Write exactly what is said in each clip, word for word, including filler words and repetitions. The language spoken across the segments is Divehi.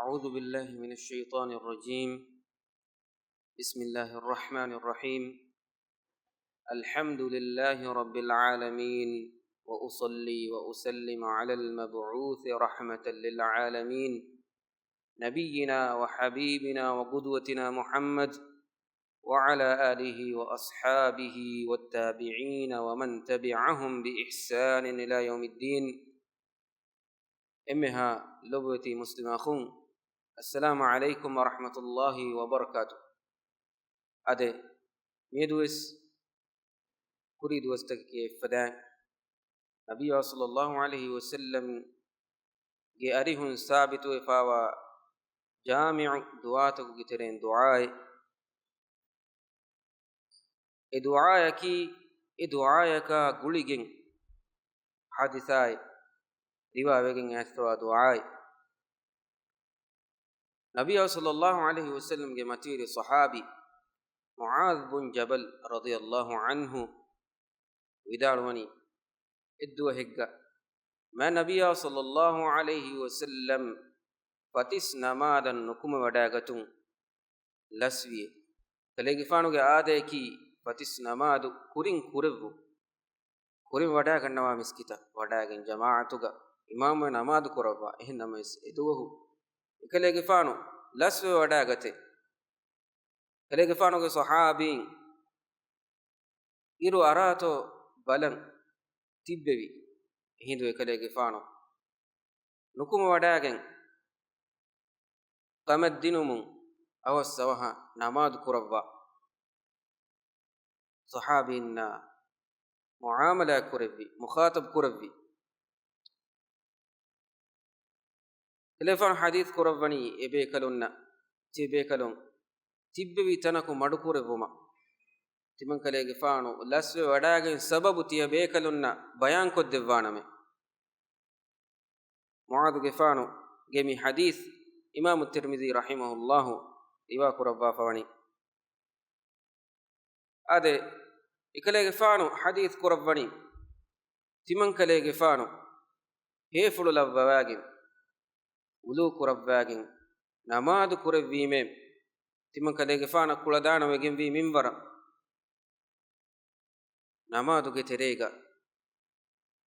أعوذ بالله من الشيطان الرجيم. بسم الله الرحمن الرحيم. الحمد لله رب العالمين، وأصلي وأسلم على المبعوث رحمة للعالمين، نبينا وحبيبنا وقدوتنا محمد، وعلى آله وأصحابه والتابعين ومن تبعهم بإحسان إلى يوم الدين. އެންމެހާ ލޮބުވެތި މުސްލިމް އަޚުން، އައްސަލާމު ޢަލައިކުމް ވަރަޙްމަތުﷲި ވަބަރަކާތު. އާދެ، މިއަދުވެސް ކުރީ ދުވަސްތަކަކީ އެއްފަދައިން، ނަބިއްޔާ ޞައްލައްލާހު ޢަލައިހި ވަސައްލަމްގެ އަރިހުން ސާބިތުވެފާވާ ޖާމިޢު ދުޢާތަކުގެ ތެރެއިން ދުޢާއެއް. އެ ދުޢާއަކީ، އެ ދުޢާއަކާ ގުޅިގެން ޙާދިސާއެއް ރިވާވެގެން އައިސްފަވާ ދުޢާއެއް. ނަބިއްޔާ ޞައްލައްލާހު ޢަލައިހި ވަސައްލަމްގެ މަތިވެރި ޞަޙާބީ މުޢާޛު ބުން ޖަބަލް ރަޟިޔައްލާހު ޢަންހު ވިދާޅުވަނީ، އެއްދުވަހެއްގަ މާތް ނަބިއްޔާ ޞައްލައްލާހު ޢަލައިހި ވަސައްލަމް ފަތިސް ނަމާދަށް ނުކުމެވަޑައިގަތުން ލަސްވިއޭ. ކަލޭގެފާނުގެ އާދަޔަކީ ފަތިސް ނަމާދު ކުރިން ކުރެއްވުން. ކުރިން ވަޑައިގަންނަވާ މިސްކިތަށް ވަޑައިގެން ޖަމާޢަތުގަ އިމާމުވެ ނަމާދު ކުރައްވާ. އެހެން ނަމަވެސް އެދުވަހު އެކަލޭގެފާނު ލަސްވެ ވަޑައިގަތޭ. ކަލޭގެފާނުގެ ޞަޙާބީން އިރު އަރާތޯ ބަލަން ތިއްބެވި. އެހިނދު އެކަލޭގެފާނު ނުކުމެވަޑައިގެން ކަމަށްދިނުމުން އަވަސް އަވަހަށް ނަމާދު ކުރައްވާ. ޞަޙާބީންނާ މުޢާމަލާތް ކުރެއްވި، މުޚާޠަބް ކުރެއްވި. ކަލޭގެފާނު ޙަދީޘް ކުރައްވަނީ އެބޭކަލުންނަށް، ތިޔަބޭކަލުން ތިއްބެވި ތަނަކު މަޑުކުރެއްވުމަށް. ތިމަންކަލޭގެފާނު ލަސްވެ ވަޑައިގެން ސަބަބު ތިޔަބޭކަލުންނަށް ބަޔާންކޮށްދެއްވާނަމޭ. މުޢާޛުގެފާނުގެ މި ޙަދީޘް އިމާމު ތިރްމިޛީ ރަޙިމަހުﷲ ރިވާ ކުރައްވާފަވަނީ. އާދެ، އެކަލޭގެފާނު ޙަދީޘް ކުރައްވަނީ، ތިމަންކަލޭގެފާނު ހޭފުޅު ލައްވަވާގެން، ވުޟޫ ކުރައްވާގެން، ނަމާދު ކުރެއްވީމޭ، ތިމަންކަލޭގެފާނަށް ކުޅަދާނަވެގެންވީ މިންވަރަށް. ނަމާދުގެ ތެރޭގަ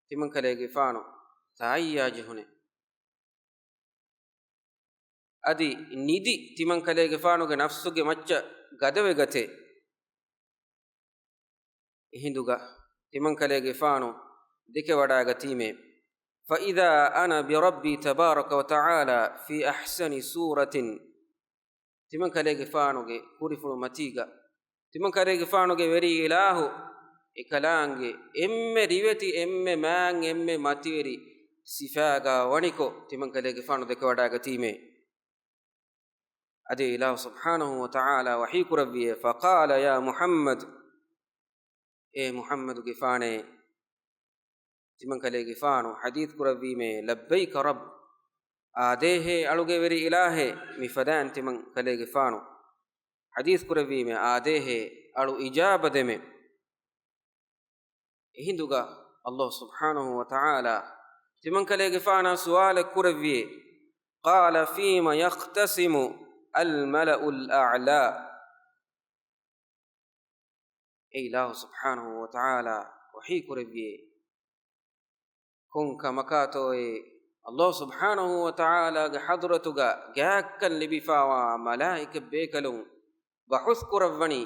ތިމަންކަލޭގެފާނު ތާއިއްޔާ ޖެހުނޭ. އަދި ނިދި ތިމަންކަލޭގެފާނުގެ ނަފްސުގެ މައްޗަށް ގަދަވެގަތޭ. އެހިނދުގަ ތިމަންކަލޭގެފާނު ދެކެވަޑައިގަތީމޭ، فإذا أنا بربي تبارك وتعالى في أحسن صورة. ތިމަންކަލޭގެފާނުގެ ކުރިފުޅު މަތީގަ، ތިމަންކަލޭގެފާނުގެ ވެރި އިލާހު އެކަލާނގެ އެންމެ ރިވެތި، އެންމެ މާތް، އެންމެ މަތިވެރި ސިފާގަ ވަނިކޮށް، ތިމަންކަލޭގެފާނު ދެކެވަޑައިގަތީމޭ. އަދި އިލާހު ސުބްޙާނަހު ވަތަޢާލާ ވަޙީ ކުރެއްވިއޭ، فقال يا محمد، އޭ މުޙައްމަދުގެފާނޭ، ތިމަންކަލޭގެފާނު ޙަދީޘް ކުރެއްވީމޭ، لبيك رب، އާދޭހޭ އަޅުގެ ވެރި އިލާހޭ. މިފަދައިން ތިމަންކަލޭގެފާނު ޙަދީޘް ކުރެއްވީމޭ، އާދޭހޭ އަޅު އިޖާބަ ދެމޭ. އެހިނދުގަ ﷲ ސުބްޙާނަހު ވަތަޢާލާ ތިމަންކަލޭގެފާނާ ސުވާލެއް ކުރެއްވިއޭ، قال فيم يختصم الملأ الأعلى. އެ އިލާހު ސުބްޙާނަހު ވަތަޢާލާ ވަޙީ ކުރެއްވިއޭ، ކޮން ކަމަކާތޯއޭ ﷲ ސުބްޙާނަހު ވަތަޢާލާގެ ޙަޟްރަތުގަ ގާތްކަން ލިބިފާވާ މަލާއިކަ ބޭކަލުން ބަޙުސް ކުރައްވަނީ؟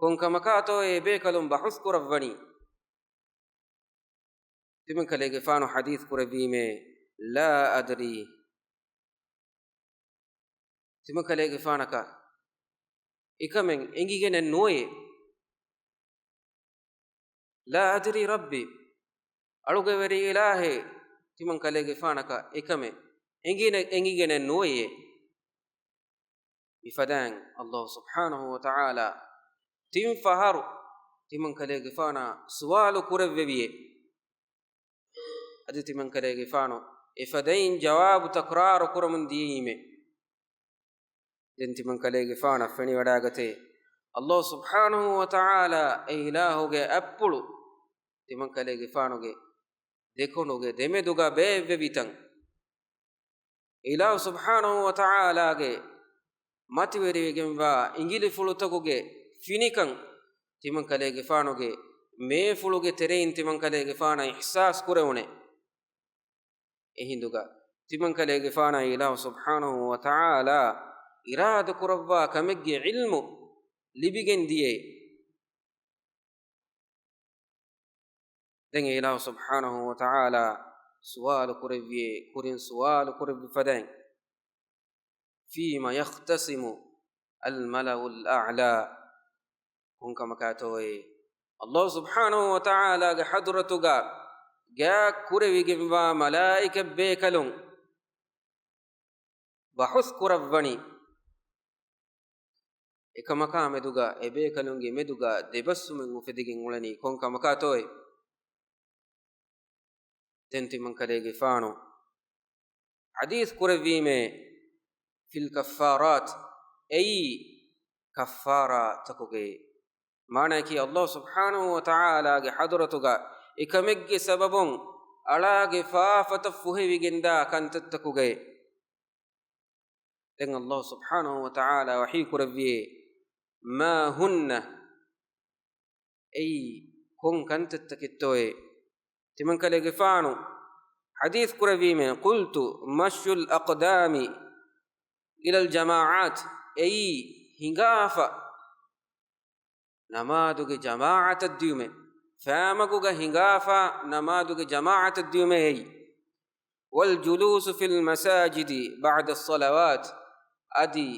ކޮން ކަމަކާތޯއޭ ބޭކަލުން ބަޙުސް ކުރައްވަނީ؟ ތިމަންކަލޭގެފާނު ޙަދީޘް ކުރެއްވީމޭ، لا أدري. ތިމަންކަލޭގެފާނަކަށް އެކަމެއް އެނގިގެނެއް ނުވޭ. لا أدري ربي، އަޅުގެ ވެރި އިލާހޭ، ތިމަންކަލޭގެފާނަކަށް އެކަމެއް އެނގިނެ-، އެނގިގެނެއް ނުވެޔޭ. މިފަދައިން ﷲ ސުބްޙާނަހު ވަތަޢާލާ ތިން ފަހަރު ތިމަންކަލޭގެފާނާ ސުވާލު ކުރެއްވެވިއޭ. އަދި ތިމަންކަލޭގެފާނު އެފަދައިން ޖަވާބު ތަކުރާރު ކުރަމުން ދިޔައީމޭ. ދެން ތިމަންކަލޭގެފާނަށް ފެނިވަޑައިގަތޭ، ﷲ ސުބްޙާނަހު ވަތަޢާލާ އެ އިލާހުގެ އަތްޕުޅު ތިމަންކަލޭގެފާނުގެ ދެކޮނޑުގެ ދެމެދުގަ ބޭއްވެވިތަން. އިލާހު ސުބްޙާނަހޫ ވަތަޢާލާގެ މަތިވެރިވެގެންވާ އިނގިލިފުޅުތަކުގެ ފިނިކަން ތިމަންކަލޭގެފާނުގެ މޭފުޅުގެ ތެރެއިން ތިމަންކަލޭގެފާނަށް އިޙްސާސް ކުރެވުނޭ. އެހިނދުގަ ތިމަންކަލޭގެފާނަށް އިލާހު ސުބްޙާނަހޫ ވަތަޢާލާ އިރާދަ ކުރައްވާ ކަމެއްގެ ޢިލްމު ލިބިގެން ދިޔައޭ. ދެން އިލާހު ސުބްޙާނަހޫ ވަތަޢާލާ ސުވާލު ކުރެއްވިއޭ، ކުރިން ސުވާލު ކުރެއްވި ފަދައިން، فيم يختصم الملأ الأعلى؟ ކޮންކަމަކާތޯއޭ؟ އައްލާހު ސުބްޙާނަހޫ ވަތަޢާލާގެ ޙަޟްރަތުގަ ގާތް ކުރެވިގެންވާ މަލާއިކަ ބޭކަލުން ބަޙުސް ކުރައްވަނީ، އެކަމަކާ މެދުގަ އެބޭކަލުންގެ މެދުގަ ދެބަސްވުމެއް އުފެދިގެން އުޅެނީ ކޮންކަމަކާތޯއޭ؟ ދެން ތިމަންކަލޭގެފާނު ޙަދީޘް ކުރެއްވީމޭ، في الكفارات، އެއީ ކައްފާރާތަކުގެ މާނައަކީ، އައްލާހު ސުބްޙާނަހޫ ވަތަޢާލާގެ ޙަޟްރަތުގަ އެކަމެއްގެ ސަބަބުން އަޅާގެ ފާފަތައް ފުހެވިގެންދާ ކަންތައްތަކުގައި. ދެން އައްލާހު ސުބްޙާނަހޫ ވަތަޢާލާ ވަޙީ ކުރެއްވިއޭ، ما هن، އެއީ ކޮން ކަންތައްތަކެއްތޯއޭ؟ ތިމަންކަލޭގެފާނު ޙަދީޘް ކުރެއްވީމޭ، قلت مشي الأقدام إلى الجماعات، އެއީ ހިނގާފަ ނަމާދުގެ ޖަމާޢަތަށް ދިޔުމޭ، ފައިމަގުގަ ހިނގާފަ ނަމާދުގެ ޖަމާޢަތަށް ދިޔުމޭ އެއީ. والجلوس في المساجد بعد الصلوات، އަދި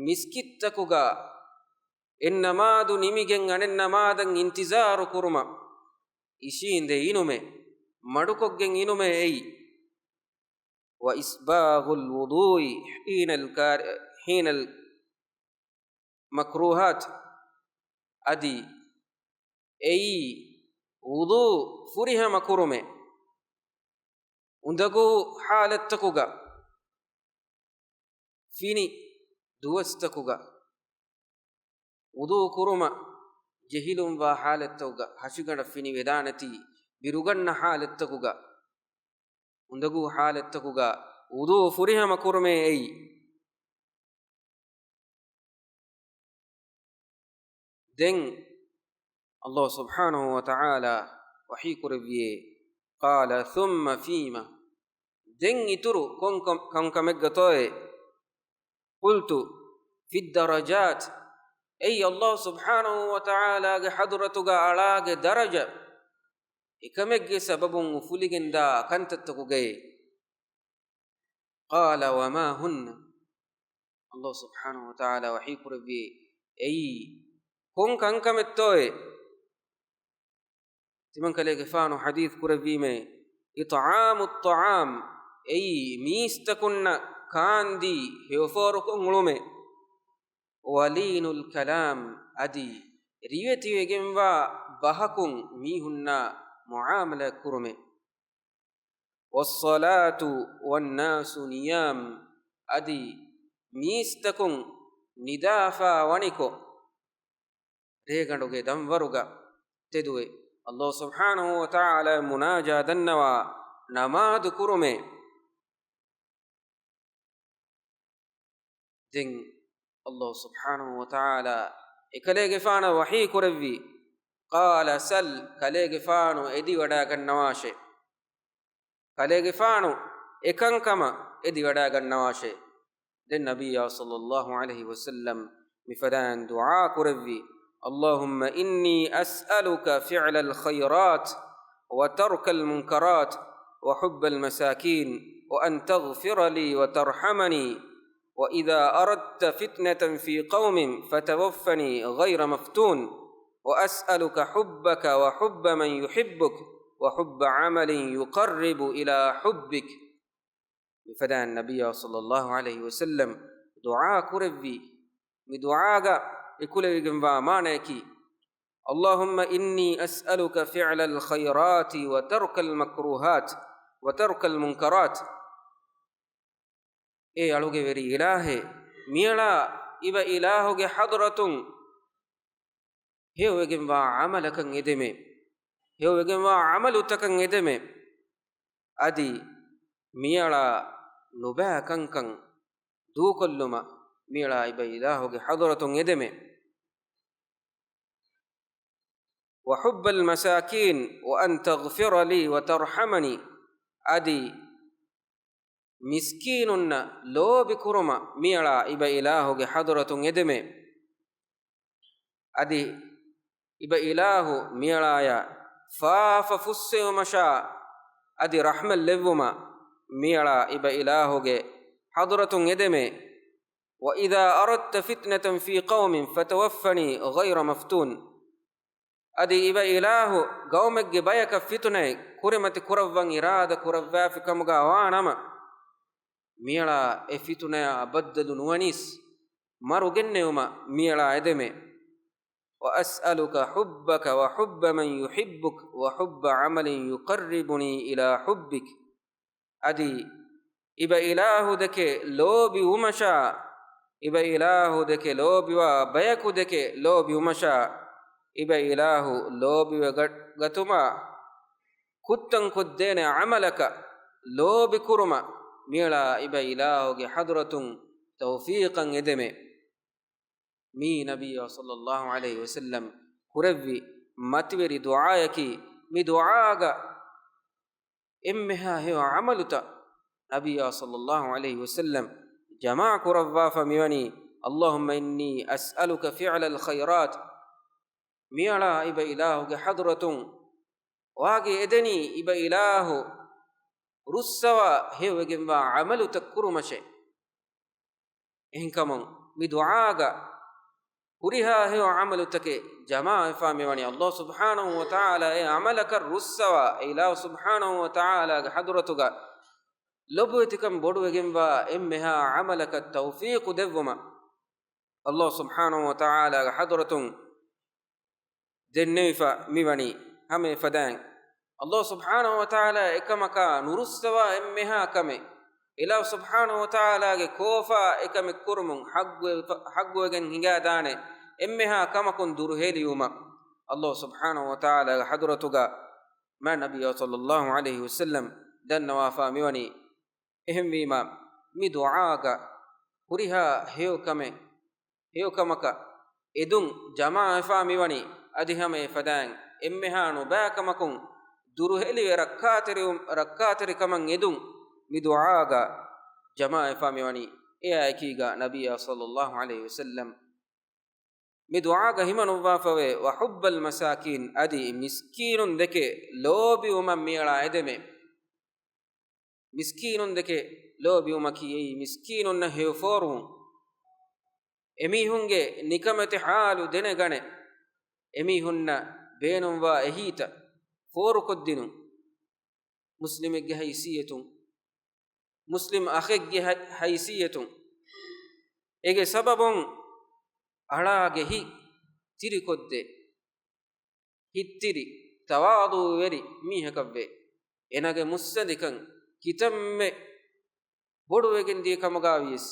މިސްކިތްތަކުގަ އެއް ނަމާދު ނިމިގެން އަނެއް ނަމާދަށް އިންތިޒާރު ކުރުމަށް އިށީނދެ އިނުމޭ، މަޑުކޮށްގެން އިނުމޭ އެއީ. وإسباغ الوضوء حين الكار-، حين المكروهات، އަދި އެއީ ވުޟޫ ފުރިހަމަ ކުރުމޭ. އުނދަގޫ ޙާލަތްތަކުގަ، ފިނި ދުވަސްތަކުގަ، ވުޟޫ ކުރުމަށް ޖެހިލުންވާ ޙާލަތްތަކުގަ، ހަށިގަނޑަށް ފިނި ވެދާނެތީ ބިރުގަންނަ ޙާލަތްތަކުގަ، އުނދަގޫ ޙާލަތްތަކުގަ ވުޟޫ ފުރިހަމަ ކުރުމޭ އެއީ. ދެން އައްލާހު ސުބްޙާނަހޫ ވަތަޢާލާ ވަޙީ ކުރެއްވިއޭ، قال ثم فيم، ދެން އިތުރު ކޮން ކަމް-، ކަންކަމެއްގަތޯއޭ؟ قلت في الدرجات، އެއީ އައްލާހު ސުބްޙާނަހޫ ވަތަޢާލާގެ ޙަޟްރަތުގަ އަޅާގެ ދަރަޖަ އެކަމެއްގެ ސަބަބުން އުފުލިގެންދާ ކަންތައްތަކުގައޭ. قال وما هن، އައްލާހު ސުބްޙާނަހޫ ވަތަޢާލާ ވަޙީ ކުރެއްވި، އެއީ ކޮން ކަންކަމެއްތޯއޭ؟ ތިމަންކަލޭގެފާނު ޙަދީޘް ކުރެއްވީމޭ، إطعام الطعام، އެއީ މީސްތަކުންނަށް ކާންދީ ހެޔޮފޯރުކޮށް އުޅުމޭ. ولين الكلام، އަދި ރިވެތިވެގެންވާ ބަހަކުން މީހުންނާ މުޢާމަލާތް ކުރުމޭ. والصلاة والناس نيام، އަދި މީސްތަކުން ނިދާފާ ވަނިކޮށް، ރޭގަނޑުގެ ދަންވަރުގަ ތެދުވެ، އައްލާހު ސުބްޙާނަހޫ ވަތަޢާލާ މުނާޖާ ދަންނަވާ ނަމާދު ކުރުމޭ. ދެން އައްލާހު ސުބްޙާނަހޫ ވަތަޢާލާ އެކަލޭގެފާނަށް ވަޙީ ކުރެއްވި، قال سل، ކަލޭގެފާނު އެދިވަޑާގަންނަވާށޭ. ކަލޭގެފާނު އެކަންކަމަށް އެދިވަޑާގަންނަވާށޭ. ދެން ނަބިއްޔާ ޞައްލައްލާހު ޢަލައިހި ވަސައްލަމް މިފަދައިން ދުޢާ ކުރެއްވި، اللهم إني أسألك فعل الخيرات وترك المنكرات وحب المساكين وأن تغفر لي وترحمني وإذا أردت فتنة في قوم فتوفني غير مفتون وأسألك حبك وحب من يحبك وحب عمل يقرب إلى حبك. މިފަދައިން ނަބިއްޔާ ޞައްލައްލާހު ޢަލައިހި ވަސައްލަމް ދުޢާ ކުރެއްވި، މި ދުޢާގަ އެކުލެވިގެންވާ މާނަޔަކީ، اللهم إني أسألك فعل الخيرات وترك المكروهات وترك المنكرات. އޭ އަޅުގެ ވެރި އިލާހޭ، މިއަޅާ އިބަ އިލާހުގެ ޙަޟްރަތުން ހެޔޮވެގެންވާ ޢަމަލަކަށް އެދެމޭ، ހެޔޮވެގެންވާ ޢަމަލުތަކަށް އެދެމޭ. އަދި މިއަޅާ ނުބައި ކަންކަން ދޫކޮށްލުމަށް މިއަޅާ އިބަ އިލާހުގެ ޙަޟްރަތުން އެދެމޭ. وحب المساكين وأن تغفر لي وترحمني، އަދި މިސްކީނުންނަށް ލޯބި ކުރުމަށް މިއަޅާ އިބަ އިލާހުގެ ޙަޟްރަތުން އެދެމޭ. އަދި އިބަ އިލާހު މިއަޅާޔަށް ފާފަ ފުއްސެވުމަށާ އަދި ރަޙްމަތް ލެއްވުމަށް މިއަޅާ އިބަ އިލާހުގެ ޙަޟްރަތުން އެދެމޭ. وإذا أردت فتنة في قوم فتوفني غير مفتون. އަދި އިބަ އިލާހު ގައުމެއްގެ ބަޔަކަށް ފިތުނައެއް ކުރިމަތި ކުރައްވަން އިރާދަ ކުރައްވާފި ކަމުގަ ވާނަމަ، މިއަޅާ އެ ފިތުނަޔާ ބައްދަލު ނުވަނީސް، މަރު ގެންނެވުމަށް މިއަޅާ އެދެމޭ. وأسألك حبك وحب من يحبك وحب عمل يقربني إلى حبك. އަދި އިބަ އިލާހު ދެކެ ލޯބި ވުމަށާ، އިބަ އިލާހު ދެކެ ލޯބިވާ ބަޔަކު ދެކެ ލޯބި ވުމަށާ، އިބަ އިލާހު ލޯބިވެ ގަ-، ގަތުމާ، ކުށްތަން ކޮށްދޭނެ ޢަމަލަކަށް ލޯބި ކުރުމަށް މިއަޅާ އިބަ އިލާހުގެ ޙަޟްރަތުން ތައުފީޤަށް އެދެމޭ. މީ ނަބިއްޔާ ޞައްލައްލާހު ޢަލައިހި ވަސައްލަމް ކުރެއްވި މަތިވެރި ދުޢާޔަކީ، މި ދުޢާގަ އެންމެހާ ހެޔޮ ޢަމަލުތައް ނަބިއްޔާ ޞައްލައްލާހު ޢަލައިހި ވަސައްލަމް ޖަމާ ކުރައްވާފަ މިވަނީ، اللهم إني أسألك فعل الخيرات. މިއަޅާ އިބަ އިލާހުގެ ޙަޟްރަތުން ވާގި އެދެނީ އިބަ އިލާހު ރުއްސަވާ ހެޔޮވެގެންވާ ޢަމަލުތައް ކުރުމަށޭ. އެހެންކަމުން މި ދުޢާގަ ހުރިހާ ހެޔޮ ޢަމަލުތަކެއް ޖަމާވެފާ މިވަނީ، ﷲ ސުބްޙާނަހޫ ވަތަޢާލާ އެ ޢަމަލަކަށް ރުއްސަވާ، އެ އިލާހު ސުބްޙާނަހޫ ވަތަޢާލާގެ ޙަޟްރަތުގަ ލޮބުވެތިކަން ބޮޑުވެގެންވާ އެންމެހާ ޢަމަލަކަށް ތައުފީޤު ދެއްވުމަށް ﷲ ސުބްޙާނަހޫ ވަތަޢާލާގެ ޙަޟްރަތުން ދެންނެވިފަ މިވަނީ ހަމަ އެ ފަދައިން. ﷲ ސުބްޙާނަހޫ ވަތަޢާލާ އެކަމަކާ ނުރުއްސަވާ އެންމެހާ ކަމެއް، އިލާހު ސުބްޙާނަހޫ ވަތަޢާލާގެ ކޯފާ އެކަމެއް ކުރުމުން ޙައްޤުވެ-، ޙައްޤުވެގެން ހިނގާދާނެ އެންމެހާ ކަމަކުން ދުރުހެލިވުމަށް ﷲ ސުބްޙާނަހޫ ވަތަޢާލާގެ ޙަޟްރަތުގަ މާތް ނަބިއްޔާ ޞައްލައްލާހު ޢަލައިހި ވަސައްލަމް ދަންނަވާފާ މިވަނީ. އެހެންވީމާ، މި ދުޢާގަ ހުރިހާ ހެޔޮ ކަމެއް، ހެޔޮ ކަމަކަށް އެދުން ޖަމާވެފާ މިވަނީ، އަދި ހަމަ އެ ފަދައިން އެންމެހާ ނުބައި ކަމަކުން ދުރުހެލިވެ ރައްކާތެރިވު-، ރައްކާތެރިކަމަށް އެދުން މި ދުޢާގަ ޖަމާވެފާ މިވަނީ. އެއާ އެކީގަ ނަބިއްޔާ ޞައްލައްލާހު ޢަލައިހި ވަސައްލަމް މި ދުޢާގަ ހިމަނުއްވާފަވޭ، وحب المساكين، އަދި މިސްކީނުން ދެކެ ލޯބިވުމަށް މިއަޅާ އެދެމޭ. މިސްކީނުން ދެކެ ލޯބިވުމަކީ އެއީ މިސްކީނުންނަށް ހެޔޮ ފޯރުވުން. އެމީހުންގެ ނިކަމެތި ޙާލު ދެނެގަނެ، އެމީހުންނަށް ބޭނުންވާ އެހީތައް ފޯރުކޮށްދިނުން. މުސްލިމެއްގެ ހައިސިއްޔަތުން، މުސްލިމް އަޚެއްގެ ހައި-، ހައިސިއްޔަތުން، އޭގެ ސަބަބުން އަޅާގެ ހިތް ތިރިކޮށްދޭ، ހިތްތިރި، ތަވާޟުޢުވެރި މީހަކަށްވޭ. އޭނާގެ މުއްސަނދިކަން ކިތަންމެ ބޮޑުވެގެން ދިޔަ ކަމުގަ ވިޔަސް،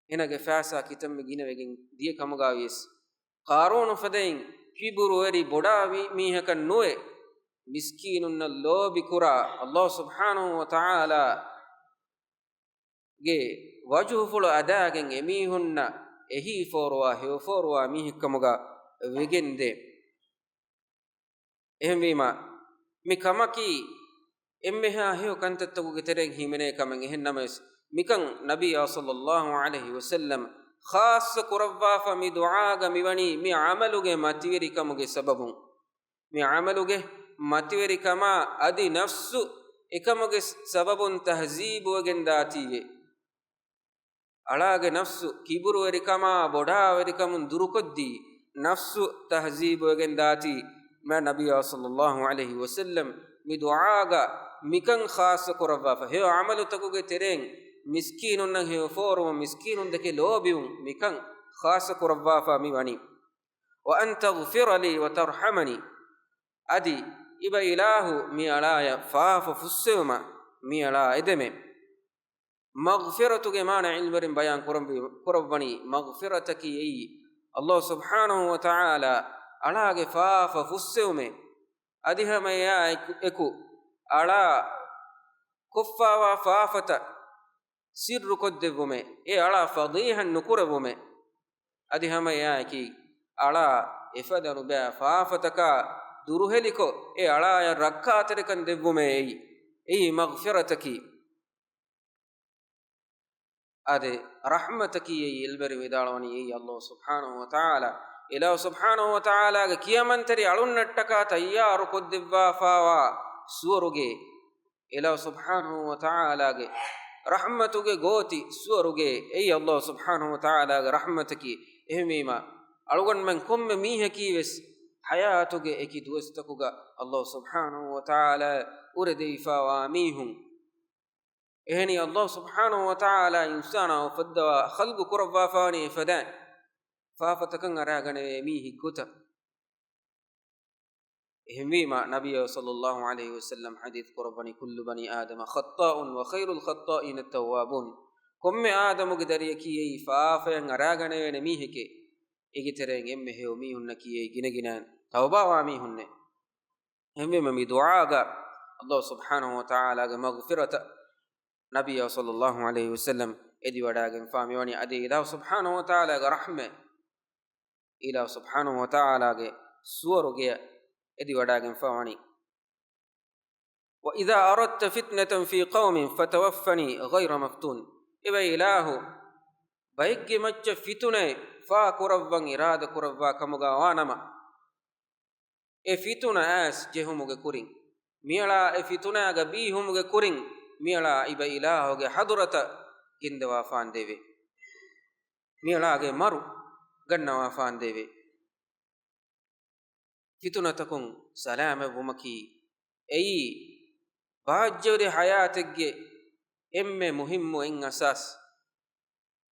އޭނާގެ ފައިސާ ކިތަންމެ ގިނަވެގެން ދިޔަ ކަމުގަ ވިޔަސް، ޤާރޫނު ފަދައިން ކިބުރުވެރި ބޮޑާ ވި-، މީހަކަށް ނުވެ، މިސްކީނުންނަށް ލޯބި ކުރާ، ﷲ ސުބްޙާނަހޫ ވަތަޢާލާގެ ވަޖުހުފުޅު އަދާގެން އެމީހުންނަށް އެހީ ފޯރުވާ، ހެޔޮ ފޯރުވާ މީހެއްކަމުގަ ވެގެންދޭ. އެހެންވީމާ، މި ކަމަކީ އެންމެހާ ހެޔޮ ކަންތައްތަކުގެ ތެރެއިން ހިމެނޭ ކަމެއް. އެހެން ނަމަވެސް، މިކަން ނަބިއްޔާ ޞައްލައްލާހު ޢަލައިހި ވަސައްލަމް ޚާއްޞަ ކުރައްވާފަ މި ދުޢާގަ މިވަނީ މި ޢަމަލުގެ މަތިވެރިކަމުގެ ސަބަބުން. މި ޢަމަލުގެ މަތިވެރިކަމާ އަދި ނަފްސު އެކަމުގެ ސަބަބުން ތަހްޒީބުވެގެން ދާތީވެ. އަޅާގެ ނަފްސު ކިބުރުވެރިކަމާ ބޮޑާވެރިކަމުން ދުރުކޮށްދީ، ނަފްސު ތަހްޒީބުވެގެން ދާތީ، މާތް ނަބިއްޔާ ޞައްލައްލާހު ޢަލައިހި ވަސައްލަމް މި ދުޢާގަ މިކަން ޚާއްޞަ ކުރައްވާފަ. ހެޔޮ ޢަމަލުތަކުގެ ތެރެއިން މިސްކީނުންނަށް ހެޔޮ ފޯރުވުން، މިސްކީނުން ދެކެ ލޯބިވުން، މިކަން ޚާއްޞަ ކުރައްވާފަ މި ވަނީ. وأن تغفر لي وترحمني. އަދި އިބަ އިލާހު މި އަޅާޔަށް ފާފަ ފުއްސެވުމަށް މި އަޅާ އެދެމޭ. މަޣްފިރަތުގެ މާނަ ޢިލްމުވެރިން ބަޔާން ކުރަންވީ، ކުރައްވަނީ، މަޣްފިރަތަކީ އެއީ، ﷲ ސުބްޙާނަހޫ ވަތަޢާލާ އަޅާގެ ފާފަ ފުއްސެވުމޭ. އަދި ހަމަ އެއާ އެކު، އެކު އަޅާ ކޮށްފާވާ ފާފަތައް ސިއްރުކޮށްދެއްވުމޭ، އެ އަޅާ ފަޟީޙަތް ނުކުރެއްވުމޭ. އަދި ހަމަ އެއާއެކީ، އަޅާ އެފަދަ ނުބައި ފާފަތަކާ ދުރުހެލިކޮށް، އެ އަޅާޔަށް ރައްކާތެރިކަން ދެއްވުމޭ އެއީ. އެއީ މަޣްފިރަތަކީ. އާދެ، ރަޙްމަތަކީ އެއީ. އެލްބެރި ވިދާޅުވަނީ އެއީ ﷲ ސުބްޙާނަހޫ ވަތަޢާލާ. އިލާހު ސުބްޙާނަހޫ ވަތަޢާލާގެ ކިޔަމަންތެރި އަޅުންނަށްޓަކާ ތައްޔާރު ކޮށްދެއްވާފާވާ ސުވަރުގެ. އިލާހު ސުބްޙާނަހޫ ވަތަޢާލާގެ ރަޙްމަތުގެ ގޯތި ސުވަރުގެ. އެއީ ﷲ ސުބްޙާނަހޫ ވަތަޢާލާގެ ރަޙްމަތަކީ. އެހެންވީމަ، އަޅުގަނޑުމެން ކޮންމެ މީހަކީވެސް ޙަޔާތުގެ އެކި ދުވަސްތަކުގަ ﷲ ސުބްޙާނަހޫ ވަތަޢާލާ އުރެދެވިފާވާ މީހުން. އެހެނީ، ﷲ ސުބްޙާނަހޫ ވަތަޢާލާ އިންސާނާ އުފައްދަވާ، ޚަލްޤު ކުރައްވާފާވަނީ އެފަދައިން ފާފަތަކަށް އަރާގަނެވޭ މީހެއްގޮތަށް. އެހެންވީމަ، ނަބިއްޔާ ޞައްލައްލާހު ޢަލައިހި ވަސައްލަމް ޙަދީޘް ކުރައްވަނީ، كل بني آدم خطاء وخير الخطائين التوابون. ކޮންމެ އާދަމުގެ ދަރިޔަކީ އެއީ ފާފައަށް އަރާގަނެވޭނެ މީހެކޭ. އޭގެ ތެރެއިން އެންމެ ހެޔޮ މީހުންނަކީ އެއީ ގިނަގިނައިން ތައުބާވާ މީހުންނޭ. އެހެންވީމަ، މި ދުޢާގަ ﷲ ސުބްޙާނަހޫ ވަތަޢާލާގެ މަޣްފިރަތަށް ނަބިއްޔާ ޞައްލައްލާހު ޢަލައިހި ވަސައްލަމް އެދިވަޑާގެންފާ މިވަނީ. އަދި އިލާހު ސުބްޙާނަހޫ ވަތަޢާލާގެ ރަޙްމަތް، އިލާހު ސުބްޙާނަހޫ ވަތަޢާލާގެ ސުވަރުގެއަށް އެދިވަޑާގެންފާ ވަނީ. وإذا أردت فتنة في قوم فتوفني غير مفتون. އެބައި އިލާހު، ބައެއްގެ މައްޗަށް ފިތުނައެއް ފާ ކުރައްވަން އިރާދަ ކުރައްވާ ކަމުގަ ވާނަމަ، އެ ފިތުނަ އައިސް ޖެހުމުގެ ކުރިން، މިއަޅާ އެ ފިތުނާގަ ބީހުމުގެ ކުރިން، މިއަޅާ އިބަ އިލާހުގެ ޙަޟްރަތަށް ގެންދަވާފާންދޭވެ. މިއަޅާގެ މަރު ގަންނަވާފާންދޭވެ. ފިތުނަތަކުން ސަލާމަތްވުމަކީ އެއީ ބާއްޖަވެރި ޙަޔާތެއްގެ އެންމެ މުހިއްމު އެއް އަސާސް.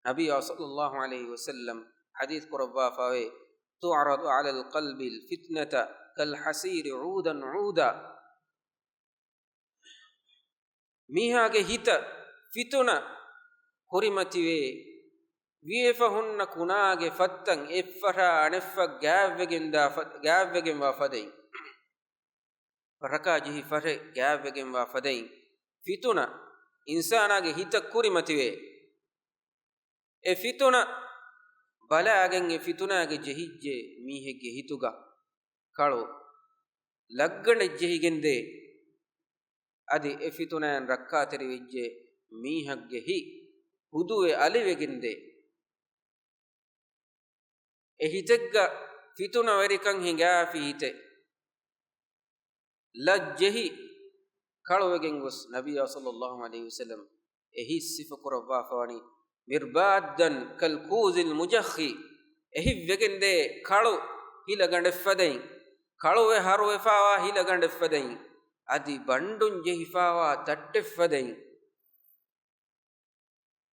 ނަބިއްޔާ ޞައްލައްލާހު ޢަލައިހި ވަސައްލަމް ޙަދީޘް ކުރައްވާފައިވޭ، تعرض على القلب الفتنة كالحصير عودا عودا. މީހާގެ ހިތަށް ފިތުނަ ކުރިމަތިވޭ، ވިޔެފަ ހުންނަ ކުނާގެ ފައްތަން އެއްފަށާ އަނެއްފަށް ގާތްވެގެންދާ ފަ-، ގާތްވެގެންވާ ފަދައިން. ރަކާ ޖެހި ފަށެއް ގާތްވެގެންވާ ފަދައިން، ފިތުނަ އިންސާނާގެ ހިތަށް ކުރިމަތިވޭ. އެ ފިތުނަ ބަލާގެން އެ ފިތުނާގެ ޖެހިއްޖެ މީހެއްގެ ހިތުގަ ކަޅު ލައްގަނޑެއް ޖެހިގެންދޭ. އަދި އެ ފިތުނައިން ރައްކާތެރިވެއްޖެ މީހެއްގެ ހިތް ހުދުވެ އަލިވެގެންދޭ. އެ ހިތެއްގަ ފިތުނަވެރިކަން ހިނގާފި ހިތެއް ލައްޖެހި ކަޅުވެގެން ގޮސް، ނަބިއްޔާ ޞައްލައްލާހު ޢަލައިހި ވަސައްލަމް އެ ހިތް ސިފަ ކުރައްވާފަވަނީ، މިރްބާދަން ކަލް ކޫޒިލް މުޖައްޚި، އެހިތްވެގެންދޭ ކަޅު ހިލަގަނޑެއްފަދައިން، ކަޅުވެ ހަރުވެފާވާ ހިލަގަނޑެއްފަދައިން، އަދި ބަނޑުން ޖެހިފާވާ ތައްޓެއްފަދައިން.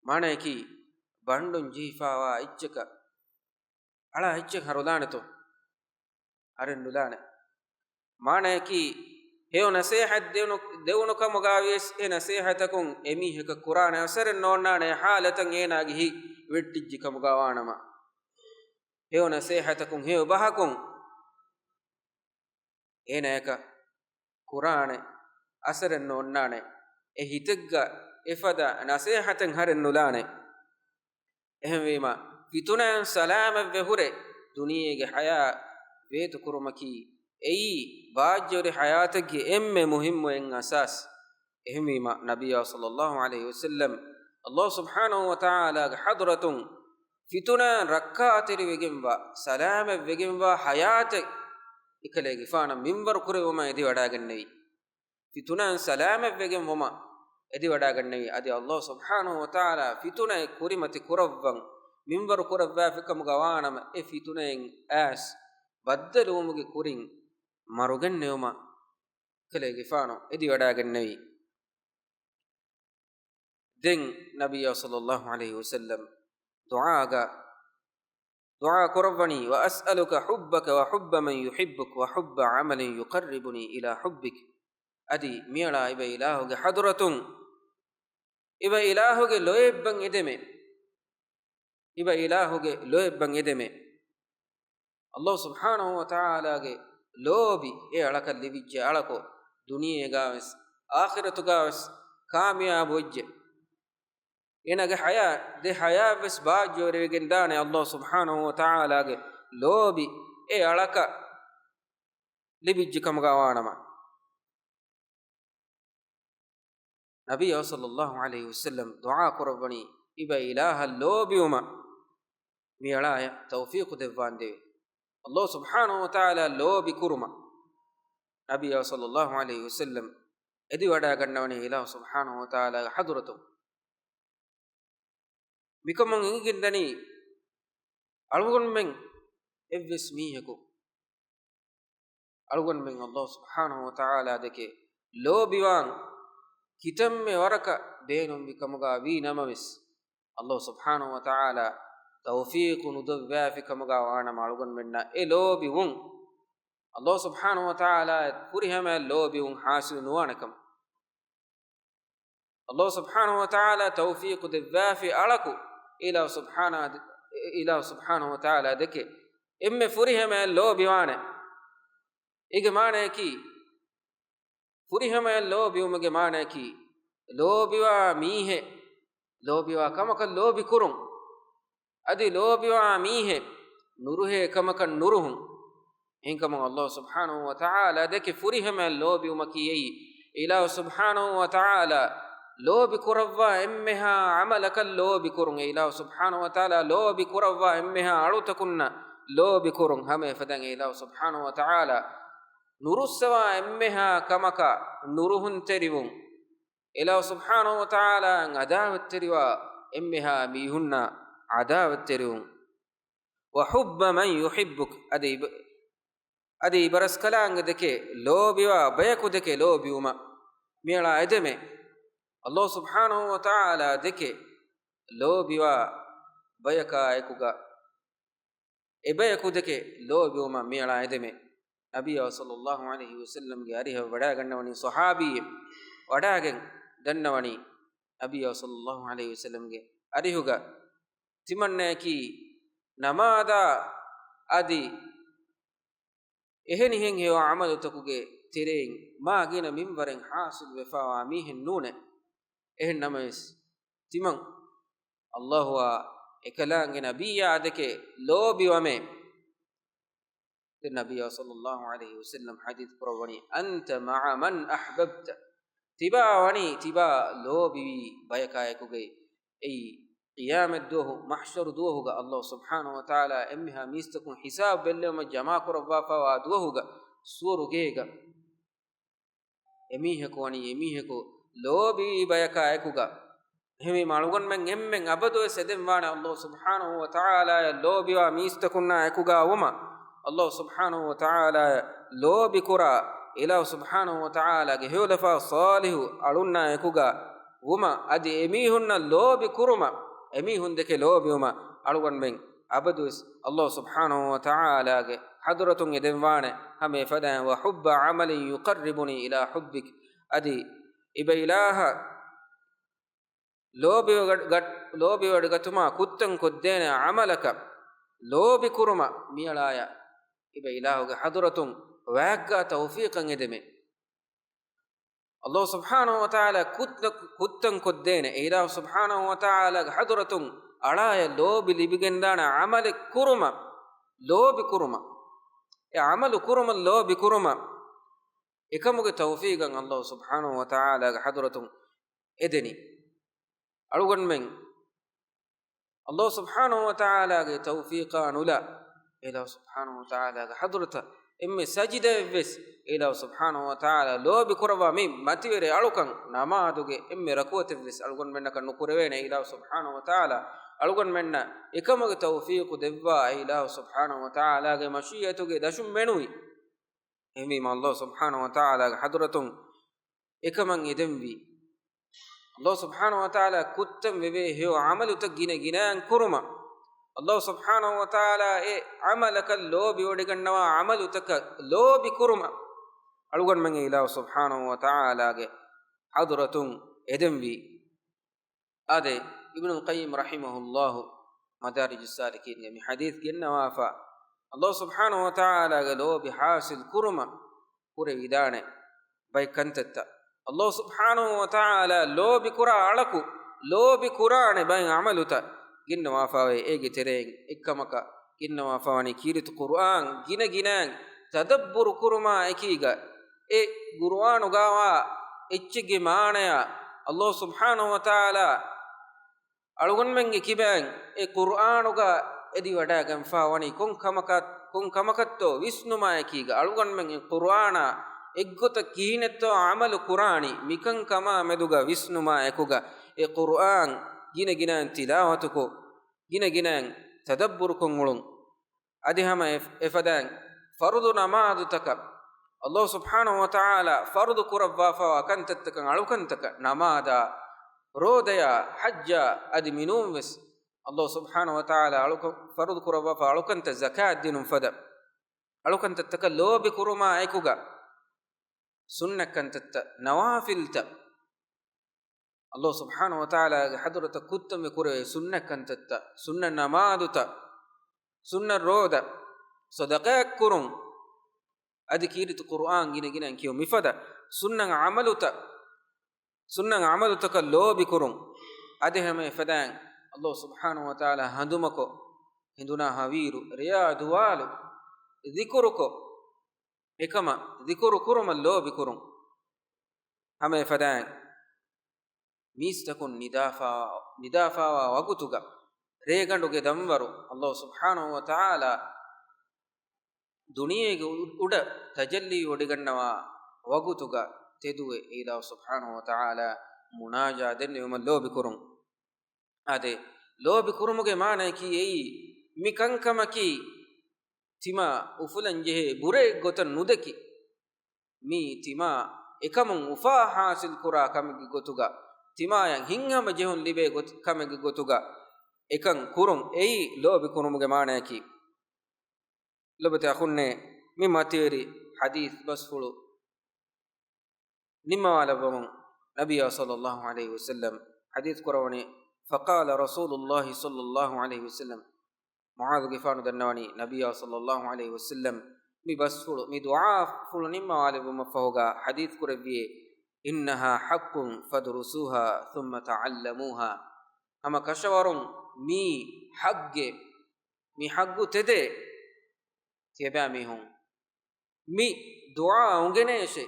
މާނަޔަކީ، ބަނޑުން ޖެހިފާވާ އެއްޗަކަށް އަޅާ އެއްޗެއް ހަރުލާނެތޯ؟ އަރެއް ނުލާނެ. މާނަޔަކީ، ހެޔޮ ނަސޭހަތް ދެވުނު، ދެވުނު ކަމުގައިވިޔަސް އެ ނަސޭހަތަކުން އެމީހަކަށް ކުރާނެ އަސަރެއް ނޯންނާނެ، އެ ޙާލަތަށް އޭނާގެ ހިތް ވެއްޓިއްޖެ ކަމުގައިވާނަމަ. ހެޔޮ ނަސޭހަތަކުން ހެޔޮ ބަހަކުން އޭނާޔަކަށް ކުރާނެ އަސަރެއް ނޯންނާނެ. އެ ހިތެއްގަ އެފަދަ ނަސޭހަތެއް ހަރެއް ނުލާނެ. އެހެންވީމަ، ފިތުނައިން ސަލާމަތްވެ ހުރެ ދުނިޔޭގެ ޙަޔާތް ވޭތުކުރުމަކީ އެއީ ބާއްޖަވެރި ޙަޔާތެއްގެ އެންމެ މުހިއްމު އެއް އަސާސް. އެހެންވީމަ، ނަބިއްޔާ ޞައްލައްލާހު ޢަލައިހި ވަސައްލަމް ﷲ ސުބްޙާނަހު ވަތަޢާލާގެ ޙަޟްރަތުން ފިތުނައިން ރައްކާތެރިވެގެންވާ، ސަލާމަތްވެގެންވާ ޙަޔާތެއް އެކަލޭގެފާނަށް މިންވަރު ކުރެއްވުމަށް އެދިވަޑާގެންނެވި. ފިތުނައިން ސަލާމަތްވެގެންވުމަށް އެދިވަޑާގެންނެވި. އަދި ﷲ ސުބްޙާނަހު ވަތަޢާލާ ފިތުނައެއް ކުރިމަތި ކުރައްވަން، މިންވަރު ކުރައްވާފިކަމުގަ ވާނަމަ، އެ ފިތުނައިން އައިސް ބައްދަލުވުމުގެ ކުރިން މަރުގެންނެވުމަށް ކަލޭގެފާނު އެދިވަޑާގެންނެވި. ދެން ނަބިއްޔާ ޞައްލައްލާހު ޢަލައިހި ވަސައްލަމް ދުޢާގަ، ދުޢާ ކުރައްވަނީ، وأسألك حبك وحب من يحبك وحب عمل يقربني إلى حبك. އަދި މިއަޅާ އިބަ އިލާހުގެ ޙަޟްރަތުން، އިބަ އިލާހުގެ ލޯތްބަށް އެދެމޭ. އިބަ އިލާހުގެ ލޯތްބަށް އެދެމޭ. ﷲ ސުބްޙާނަހު ވަތަޢާލާގެ ލޯބި އެ އަޅަކަށް ލިބިއްޖެ އަޅަކު، ދުނިޔޭގާވެސް އާޚިރަތުގާވެސް ކާމިޔާބު ވެއްޖެ. އޭނާގެ ހަޔާ، ދެ ހަޔާތް ވެސް ބާއްޖަވެރިވެގެން ދާނެ އައްލާހު ސުބްޙާނަހު ވަތަޢާލާގެ ލޯބި އެ އަޅަކަށް ލިބިއްޖެ ކަމުގަ ވާނަމަ. ނަބިއްޔާ ޞައްލައްލާހު ޢަލައިހި ވަސައްލަމް ދުޢާ ކުރައްވަނީ، އިބަ އިލާހަށް ލޯބިވުމަށް މިއަޅާޔަށް ތައުފީޤު ދެއްވާނދެވެ. އައްލާހު ސުބްޙާނަހު ވަތަޢާލާ ލޯބި ކުރުމަށް ނަބިއްޔާ ޞައްލައްލާހު ޢަލައިހި ވަސައްލަމް އެދިވަޑައިގަންނަވަނީ އިލާހު ސުބްޙާނަހު ވަތަޢާލާގެ ޙަޟްރަތުން. މިކަމުން އެނގިގެންދަނީ، އަޅުގަނޑުމެން އެއްވެސް މީހަކު، އަޅުގަނޑުމެން އައްލާހު ސުބްޙާނަހު ވަތަޢާލާ ދެކެ ލޯބިވާން ކިތަންމެ ވަރަކަށް ބޭނުންވި ކަމުގަ ވީ ނަމަވެސް، އައްލާހު ސުބްޙާނަހު ވަތަޢާލާ ތައުފީޤު ނުދެއްވާފި ކަމުގަ ވާނަމަ، އަޅުގަނޑުމެންނަށް އެ ލޯބިވުން، އައްލާހު ސުބްޙާނަހު ވަތަޢާލާ ފުރިހަމައަށް ލޯބިވުން ޙާޞިލު ނުވާނެ ކަމަށް. އައްލާހު ސުބްޙާނަހު ވަތަޢާލާ ތައުފީޤު ދެއްވާފި އަޅަކު އިލާހު ސުބްޙާނަ-، އިލާހު ސުބްޙާނަހު ވަތަޢާލާ ދެކެ އެންމެ ފުރިހަމައަށް ލޯބިވާނެ. އޭގެ މާނަޔަކީ، ފުރިހަމައަށް ލޯބިވުމުގެ މާނަޔަކީ، ލޯބިވާ މީހެއް ލޯބިވާ ކަމަކަށް ލޯބި ކުރުން. އަދި ލޯބިވާ މީހެއް ނުރުހޭ ކަމަކަށް ނުރުހުން. އެހެންކަމުން އައްލާހު ސުބްޙާނަހު ވަތަޢާލާ ދެކެ ފުރިހަމައަށް ލޯބިވުމަކީ އެއީ، އިލާހު ސުބްޙާނަހު ވަތަޢާލާ ލޯބި ކުރައްވާ އެންމެހާ ޢަމަލަކަށް ލޯބި ކުރުން. އެ އިލާހު ސުބްޙާނަހު ވަތަޢާލާ ލޯބި ކުރައްވާ އެންމެހާ އަޅުތަކުންނަށް ލޯބި ކުރުން. ހަމަ އެފަދައިން އެ އިލާހު ސުބްޙާނަހު ވަތަޢާލާ ނުރުއްސަވާ އެންމެހާ ކަމަކަށް ނުރުހުންތެރިވުން. އިލާހު ސުބްޙާނަހު ވަތަޢާލާއަށް ޢަދާވަތްތެރިވާ އެންމެހާ މީހުންނާ ޢަދާވަތްތެރިވުން. وحب من يحبك، އަދި އިބަ-، އަދި އިބަރަސްކަލާނގެ ދެކެ ލޯބިވާ ބަޔަކު ދެކެ ލޯބިވުމަށް މިއަޅާ އެދެމެ. އައްލާހު ސުބްޙާނަހު ވަތަޢާލާ ދެކެ ލޯބިވާ ބަޔަކާ އެކުގަ އެބަޔަކު ދެކެ ލޯބިވުމަށް މިއަޅާ އެދެމެ. ނަބިއްޔާ ޞައްލައްލާހު ޢަލައިހި ވަސައްލަމްގެ އަރިހަށް ވަޑައިގަންނަވަނީ ޞަޙާބީއެއް. ވަޑައިގެން ދަންނަވަނީ، ނަބިއްޔާ ޞައްލައްލާހު ޢަލައިހި ވަސައްލަމްގެ އަރިހުގަ ތިމަންނަޔަކީ ނަމާދާ އަދި އެހެނިހެން ހެޔޮ ޢަމަލުތަކުގެ ތެރެއިން މާ ގިނަ މިންވަރެއް ޙާޞިލުވެފަވާ މީހެއް ނޫނޭ. އެހެން ނަމަވެސް، ތިމަން އައްލާހުއާ އެކަލާނގެ ނަބިއްޔާ ދެކެ ލޯބިވަމޭ. ދެން ނަބިއްޔާ ޞައްލައްލާހު ޢަލައިހި ވަސައްލަމް ޙަދީޘް ކުރައްވަނީ، أنت مع من أحببت. ތިބާ ވަނީ ތިބާ ލޯބިވީ ބަޔަކާ އެކުގައި. އެއީ، ޤިޔާމަތްދުވަހު، މަޙްޝަރު ދުވަހުގަ އައްލާހު ސުބްޙާނަހު ވަތަޢާލާ އެންމެހާ މީސްތަކުން ޙިސާބު ބެއްލެވުމަށް ޖަމާކުރައްވާފަވާ ދުވަހުގަ ސުވަރުގޭގަ އެމީހަކު ވަނީ އެމީހަކު ލޯބިވީ ބަޔަކާ އެކުގަ. އެހެންވީމަ އަޅުގަނޑުމެން އެންމެން އަބަދުވެސް އެދެންވާނެ އައްލާހު ސުބްޙާނަހު ވަތަޢާލާއަށް ލޯބިވާ މީސްތަކުންނާ އެކުގަ ވުމަށް. އައްލާހު ސުބްޙާނަހު ވަތަޢާލާއަށް ލޯބިކުރާ، އިލާހު ސުބްޙާނަހު ވަތަޢާލާގެ ހެޔޮލަފާ ޞާލިޙު އަޅުންނާ އެކުގަ ވުމަށް، އަދި އެމީހުންނަށް ލޯބި ކުރުމަށް، އެމީހުން ދެކެ ލޯބިވުމަށް އަޅުގަނޑުމެން އަބަދުވެސް އައްލާހު ސުބްޙާނަހު ވަތަޢާލާގެ ޙަޟްރަތުން އެދެންވާނެ. ހަމަ އެފަދައިން، وحب عمل يقربني إلى حبك، އަދި އިބަ އިލާހަށް ލޯބިވެގަ-، ގަ-، ލޯބިވެވަޑައިގަތުމާ ކުށްތައް ކޮށްދޭނެ ޢަމަލަކަށް ލޯބި ކުރުމަށް މިއަޅާޔަށް އިބަ އިލާހުގެ ޙަޟްރަތުން ވާގާ ތައުފީޤަށް އެދެމެ. އައްލާހު ސުބްޙާނަހު ވަތަޢާލާ ކުށްތައް، ކުށްތައް ކޮށްދޭނެ، އެ އިލާހު ސުބްޙާނަހު ވަތަޢާލާގެ ޙަޟްރަތުން އަޅާޔަށް ލޯބި ލިބިގެންދާނެ ޢަމަލެއް ކުރުމަށް، ލޯބި ކުރުމަށް، އެ ޢަމަލު ކުރުމަށް ލޯބި ކުރުމަށް، އެކަމުގެ ތައުފީޤަށް އައްލާހު ސުބްޙާނަހު ވަތަޢާލާގެ ޙަޟްރަތުން އެދެނީ. އަޅުގަނޑުމެން އައްލާހު ސުބްޙާނަހު ވަތަޢާލާގެ ތައުފީޤާ ނުލާ، އެ އިލާހު ސުބްޙާނަހު ވަތަޢާލާގެ ޙަޟްރަތަށް އެންމެ ސަޖިދައެއްވެސް އެ އިލާހު ސުބްޙާނަހު ވަތަޢާލާ ލޯބި ކުރައްވާ މި މަތިވެރި އަޅުކަން، ނަމާދުގެ އެންމެ ރަކުޢަތެއްވެސް އަޅުގަނޑުމެންނަކަށް ނުކުރެވޭނެ. އެ އިލާހު ސުބްޙާނަހު ވަތަޢާލާ އަޅުގަނޑުމެންނަށް އެކަމުގެ ތައުފީޤު ދެއްވާ، އެ އިލާހު ސުބްޙާނަހު ވަތަޢާލާގެ މަޝީއަތުގެ ދަށުން މެނުވި. އެހެންވީމަ އައްލާހު ސުބްޙާނަހު ވަތަޢާލާގެ ޙަޟްރަތުން އެކަމަށް އެދެންވީ. އައްލާހު ސުބްޙާނަހު ވަތަޢާލާ ކުށްތައް ވެވޭ ހެޔޮ ޢަމަލުތައް ގިނަ ގިނައިން ކުރުމަށް، އައްލާހު ސުބްޙާނަހު ވަތަޢާލާ އެ ޢަމަލަކަށް ލޯބިވޮޑިގަންނަވާ ޢަމަލުތަކަށް ލޯބި ކުރުމަށް އަޅުގަނޑުމެން އެ އިލާހު ސުބްޙާނަހު ވަތަޢާލާގެ ޙަޟްރަތުން އެދެންވީ. އާދެ، އިބްނުލް ޤައްޔިމް ރަޙިމަހުﷲ މަދާރިޖުއްސާލިކީންގެ މި ޙަދީޘް ގެންނަވާފަ، އައްލާހު ސުބްޙާނަހު ވަތަޢާލާގެ ލޯބި ޙާޞިލް ކުރުމަށް ކުރެވިދާނެ ބައެއް ކަންތައްތައް. ﷲ ސުބްޙާނަހޫ ވަތަޢާލާ ލޯބިކުރާ އަޅަކު ލޯބިކުރާނެ ބައެއް ޢަމަލުތައް ގެންނަވާފަވޭ. އޭގެ ތެރެއިން އެއްކަމަކަށް ގެންނަވާފަވަނީ ކީރިތި ޤުރުއާން ގިނަ ގިނައިން ތަދައްބުރު ކުރުމާ އެކީގަ، އެ ޤުރުއާނުގައިވާ އެއްޗެއްގެ މާނަޔާ ﷲ ސުބްޙާނަހޫ ވަތަޢާލާ އަޅުގަނޑުމެންގެ ކިބައިން އެ ޤުރުއާނުގަ އެދިވަޑައިގެންފާވަނީ ކޮން ކަމަކަށް، ކޮން ކަމަކަށްތޯ ވިސްނުމާއެކީގަ، އަޅުގަނޑުމެން އެ ޤުރުއާނާ އެއްގޮތަށް ކިހިނެއްތޯ ޢަމަލު ކުރާނީ، މިކަންކަމާ މެދުގަ ވިސްނުމާ އެކުގަ އެ ޤުރުއާން ގިނަ ގިނައިން ތިލާވަތުކޮށް، ގިނަ ގިނައިން ތަދައްބުރުކޮށް އުޅުން. އަދި ހަމަ އެ، އެފަދައިން ފަރުޟު ނަމާދުތަކަށް ﷲ ސުބްޙާނަހޫ ވަތަޢާލާ ފަރުޟު ކުރައްވާފަވާ ކަންތައްތަކަށް އަޅުކަންތަކަށް، ނަމާދާ، ރޯދަޔާ، ޙައްޖާ، އަދި މިނޫންވެސް ﷲ ސުބްޙާނަހޫ ވަތަޢާލާ އަޅުކަ-، ފަރުޟު ކުރައްވާފަ އަޅުކަންތައް، ޒަކާތް ދިނުން ފަދަ އަޅުކަންތައްތަކަށް ލޯބި ކުރުމާ އެކުގަ، ސުންނަތް ކަންތައްތައް، ނަވާފިލްތައް، ﷲ ސުބްޙާނަހޫ ވަތަޢާލާގެ ޙަޟްރަތަށް ކުއްތަންވެ ކުރެވޭ ސުންނަތް ކަންތައްތައް، ސުންނަތް ނަމާދުތައް، ސުންނަތް ރޯދަ، ޞަދަޤާތް ކުރުން، އަދި ކީރިތި ޤުރުއާން ގިނަ ގިނައިން ކިޔުން، މިފަދަ ސުންނަތް ޢަމަލުތައް، ސުންނަތް ޢަމަލުތަކަށް ލޯބި ކުރުން. އަދި ހަމަ އެފަދައިން ﷲ ސުބްޙާނަހޫ ވަތަޢާލާ ހަނދުމަކޮށް، ހިނދުނާ ހަވީރު، ރެޔާ ދުވާލު، ޛިކުރުކޮށް، އެކަމަށް ޛިކުރު ކުރުމަށް ލޯބި ކުރުން. ހަމަ އެފަދައިން މީސްތަކުން ނިދާފާ، ނިދާފާވާ ވަގުތުގަ، ރޭގަނޑުގެ ދަންވަރު ﷲ ސުބްޙާނަހޫ ވަތަޢާލާ ދުނިޔޭގެ އު-، އުޑަށް ތަޖައްލީ ވޮޑިގަންނަވާ ވަގުތުގަ ތެދުވެ އިލާހު ސުބްޙާނަހޫ ވަތަޢާލާ މުނާޖާ ދެންނެވުމަށް ލޯބި ކުރުން. އާދެ، ލޯބި ކުރުމުގެ މާނަޔަކީ އެއީ، މި ކަންކަމަކީ ތިމާ އުފުލަން ޖެހޭ ބުރައެއް ގޮތަށް ނުދެކި، މީ ތިމާ އެކަމުން އުފާ ޙާޞިލް ކުރާ ކަމެއްގެ ގޮތުގަ، ތިމާޔަށް ހިތްހަމަޖެހުން ލިބޭ ގޮތް، ކަމެއްގެ ގޮތުގަ އެކަން ކުރުން އެއީ ލޯބި ކުރުމުގެ މާނަޔަކީ. ލޮބުވެތި އަޚުންނޭ، މި މަތިވެރި ޙަދީޘް ބަސްފުޅު ނިންމަވާލައްވަމުން ނަބިއްޔާ ޞައްލައްލާހު ޢަލައިހި ވަސައްލަމް ޙަދީޘް ކުރަވަނީ، فقال رسول الله صلى الله عليه وسلم، މުޢާޛުގެފާނު ދަންނަވަނީ، ނަބިއްޔާ ޞައްލައްލާހު ޢަލައިހި ވަސައްލަމް މި ބަސްފުޅު، މި ދުޢާފުޅު ނިންމަވާލެއްވުމަށްފަހުގަ ޙަދީޘް ކުރެއްވިއޭ، إنها حق فادرسوها ثم تعلموها. ހަމަ ކަށަވަރުން މީ ޙައްޤެއް، މި ޙައްޤު ތެދޭ، ތިޔަބައިމީހުން މި ދުޢާ އުނގެނޭށޭ،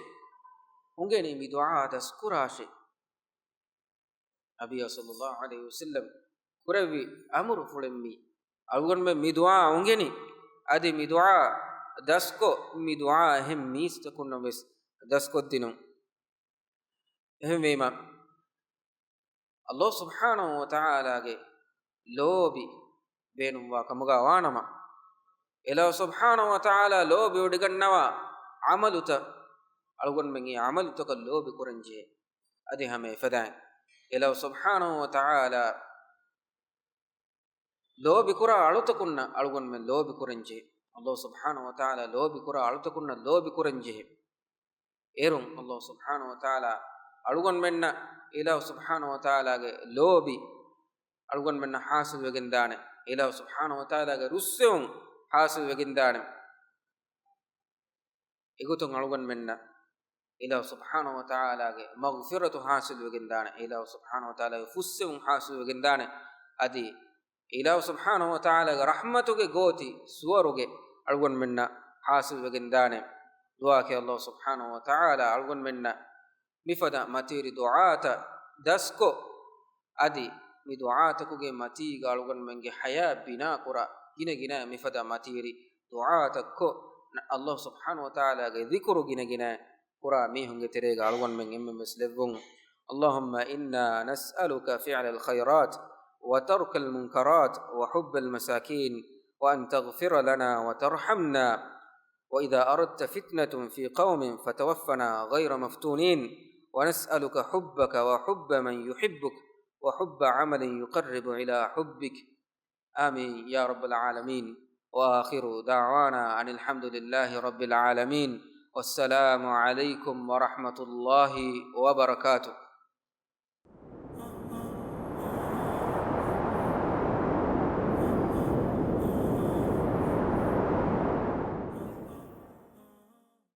އުނގެނި މި ދުޢާ ދަސްކުރާށޭ. ނަބިއްޔާ ޞައްލައްލާހު ޢަލައިހި ވަސައްލަމް ކުރެއްވި އަމުރުފުޅެއް މީ. އަޅުގަނޑުމެން މި ދުޢާ އުނގެނި، އަދި މި ދުޢާ ދަސްކޮށް، މި ދުޢާ އެހެން މީސްތަކުންނަށް ވެސް ދަސްކޮށްދިނުން. އެހެންވީމަ، ﷲ ސުބްޙާނަހޫ ވަތަޢާލާގެ ލޯބި ބޭނުންވާ ކަމުގަ ވާނަމަ، އިލާހު ސުބްޙާނަހޫ ވަތަޢާލާ ލޯބިވޮޑިގަންނަވާ ޢަމަލުތައް، އަޅުގަނޑުމެން އެ ޢަމަލުތަކަށް ލޯބި ކުރަންޖެހޭ. އަދި ހަމަ އެފަދައިން، އިލާހު ސުބްޙާނަހޫ ވަތަޢާލާ ލޯބިކުރާ އަޅުތަކުންނަށް އަޅުގަނޑުމެން ލޯބި ކުރަންޖެހޭ. ﷲ ސުބްޙާނަހޫ ވަތަޢާލާ ލޯބިކުރާ އަޅުތަކުންނަށް ލޯބި ކުރަންޖެހޭ. އޭރުން ﷲ ސުބްޙާނަހޫ ވަތަޢާލާ އަޅުގަނޑުމެންނަށް، އިލާހު ސުބްޙާނަހޫ ވަތަޢާލާގެ ލޯބި އަޅުގަނޑުމެންނަށް ޙާޞިލްވެގެންދާނެ. އިލާހު ސުބްޙާނަހޫ ވަތަޢާލާގެ ރުއްސެވުން ޙާޞިލްވެގެންދާނެ. އެގޮތުން އަޅުގަނޑުމެންނަށް އިލާހު ސުބްޙާނަހޫ ވަތަޢާލާގެ މަޣްފިރަތު ޙާޞިލްވެގެންދާނެ. އިލާހު ސުބްޙާނަހޫ ވަތަޢާލާގެ ފުއްސެވުން ޙާޞިލްވެގެންދާނެ. އަދި އިލާހު ސުބްޙާނަހޫ ވަތަޢާލާގެ ރަޙްމަތުގެ ގޯތި ސުވަރުގެ އަޅުގަނޑުމެންނަށް ޙާޞިލްވެގެންދާނެ. ދުޢާކީ ﷲ ސުބްޙާނަހޫ ވަތަޢާލާ އަޅުގަނޑުމެންނަށް މިފަދަ މަތިވެރި ދުޢާތައް ދަސްކޮށް، އަދި މި ދުޢާތަކުގެ މަތީގަ އަޅުގަނޑުމެންގެ ޙަޔާތް ބިނާކުރާ، ގިނަ ގިނަ މިފަދަ މަތިވެރި ދުޢާތައްކޮށް، ﷲ ސުބްޙާނަހޫ ވަތަޢާލާގެ ޛިކުރު ގިނަ ގިނަ ކުރާ މީހުންގެ ތެރޭގަ އަޅުގަނޑުމެން އެންމެންވެސް ލެއްވުން. اللهم إنا نسألك فعل الخيرات وترك المنكرات وحب المساكين وأن تغفر لنا وترحمنا وإذا أردت فتنة في قوم فتوفنا غير مفتونين، ونسألك حبك وحب من يحبك وحب عمل يقرب إلى حبك. آمين يا رب العالمين. وآخر دعوانا أن الحمد لله رب العالمين. والسلام عليكم ورحمة الله وبركاته.